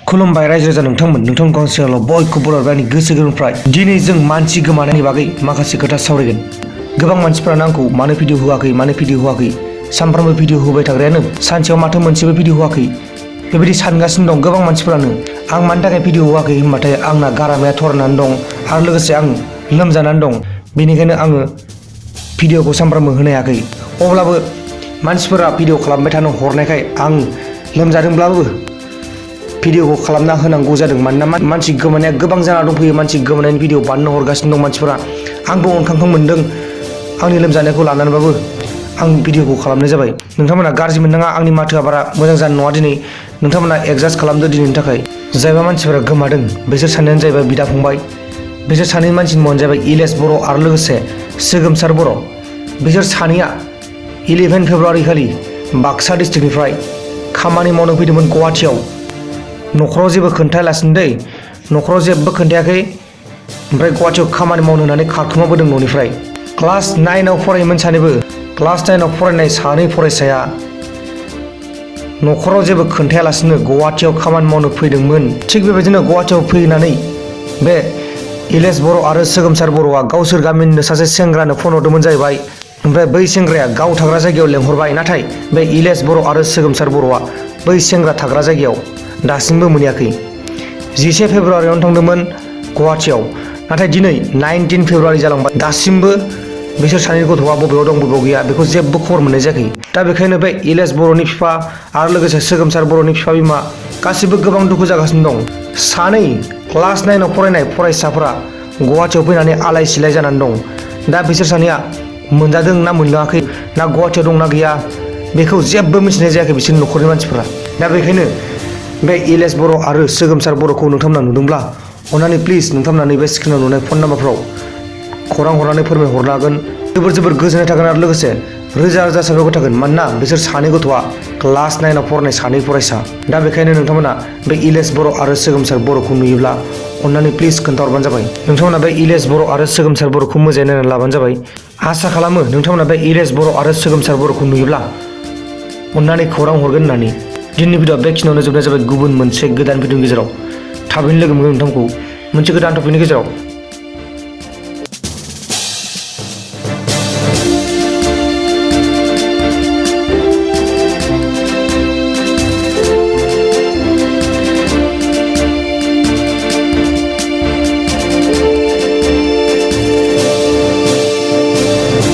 खुलुमबाय रायजो राजा नोंथांमोन काउन्सिलाव बयखौबो बरायबाय गोसो गोरबोनिफ्राय दिनै जों मानसि गोमानायनि बागै माखासे खोथा सावरायगोन। गोबां मानसिफोरानो आंखौ मानो भिडिअ होआखै सानफ्रोमबो भिडिअ होबाय थाग्रायानो सानसेयाव माथो मोनसेबो भिडिअ होआखै बेबायदि सानगासिनो दं गोबां मानसिफोरानो। आं मानि थाखाय भिडिअ होआखै होनबाथाय आंना गारामाया थरनानै दं आरो लोगोसे आं लोमजानानै दं, बेनिखायनो आङो भिडिअखौ सानफ्रोमबो होनो हायाखै। अब्लाबो मानसिफोरा भिडिअ खालामबाय थानो हरनायखाय आं लोमजादोंब्लाबो भिडिअखौ खालामना होनांगौ जादों। मानोना मानसि गोमानाया गोबां जाना दंफैयो, मानसि गोमानायनि भिडिअ बानायनो हरगासिनो दं मानसिफोरा। आंबो अनखांखां मोनदों, आंनि लोमजानायखौ लानानैबाबो आं भिडिअखौ खालामनाय जाबाय। नोंथांमोना गाज्रि मोननाङा, आंनि माथोआ बारा मोजां जानाय नङा दिनै। नोंथांमोना एडजास्ट खालामदो दिनैनि थाखाय। जायबा मानसिफोरा गोमादों बिसोर सानैयानो जाहैबाय बिदा फंबाय। बिसोर सानै मानसिनि मुङानो जाहैबाय इलेस बर' आरो लोगोसे सोगोमसार बर'। बिसोर सानैया 11 फेब्रुवारि खालि बाक्सा डिस्ट्रिक्टनिफ्राय खामानि मावनो फैदोंमोन गुवाहाटियाव। न'खराव जेबो खोन्थायालासिनो दै, न'खराव जेबो खोन्थायाखै, ओमफ्राय गुवाहाटियाव खामानि मावनो होननानै खारखोमाबोदों न'निफ्राय। क्लास 9आव फरायोमोन सानैबो। क्लास 9आव फरायनाय सानै फरायसाया न'खराव जेबो खोन्थायालासिनो गुवाहाटियाव खामानि मावनो फैदोंमोन। थिग बेबायदिनो गुवाहाटियाव फैनानै बे इलेस बर' आरो सोगोमसार बर'आ गावसोर गामिनिनो सासे सेंग्रानो फन हरदोंमोन जाहैबाय। ओमफ्राय बै सेंग्राया गाव थाग्रा जायगायाव लेंहरबाय, नाथाय बे इलेस बर' आरो सोगोमसार बर'आ बै सेंग्रा थाग्रा जायगायाव दासिमबो मोनहैयाखै। 10 फेब्रुवारियावनो थांदोंमोन गुवाहाटियाव, नाथाय दिनै 19 फेब्रुवारि जालांबाय, दासिमबो बिसोर सानैनि गथ'आ बबेयाव दं बबेयाव गैया बेखौ जेबो खबर मोननाय जायाखै। दा बेखायनो बे इलेस बर'नि बिफा आरो लोगोसे सोगोमसार बर'नि बिफा बिमा गासिबो गोबां दुखु जागासिनो दं। सानै क्लास 9आव फरायनाय फरायसाफोरा गुवाहाटियाव फैनानै आलाय सिलाय जानानै दं। दा बिसोर सानैया मोनजादों ना मोनलोङाखै, ना गुवाहाटियाव दंना गैया, बेखौ जेबो मिथिनाय जायाखै बिसोरनि न'खरनि मानसिफोरा। दा बेखायनो बे इलेस बर' आरो सोगोमसार बर'खौ नोंथांमोना नुदोंब्ला अन्नानै प्लिज नोंथांमोना नैबे स्क्रिनाव नुनाय फन नाम्बारफ्राव खौरां हरनानै फोरमायहरनो हागोन। जोबोर गोजोननाय थागोन आरो लोगोसे रोजा रोजा साबायखर थागोन, मानोना बिसोर सानै गथ'आ क्लास 9आव फरायनाय सानै फरायसा। दा बेखायनो नोंथांमोना बे इलेस बर' आरो सोगोमसार बर'खौ नुयोब्ला अन्नानै प्लिज खोन्थाहरबानो जाबाय। नोंथांमोना बे इलेस बर' आरो सोगोमसार बर'खौ मोजाङै नायनानै लाबानो जाबाय। आसा खालामो नोंथांमोना बे इलेस बर' आरो सोगोमसार बर'खौ नुयोब्ला अन्नानै खौरां हरगोन होननानै। दिनैनि भिडिअआ बेखिनियावनो जोबनाय जाबाय। गुबुन मोनसे गोदान भिडिअनि गेजेराव थाबैनो लोगो मोनगोन नोंथांखौ मोनसे गोदान टपिकनि गेजेराव।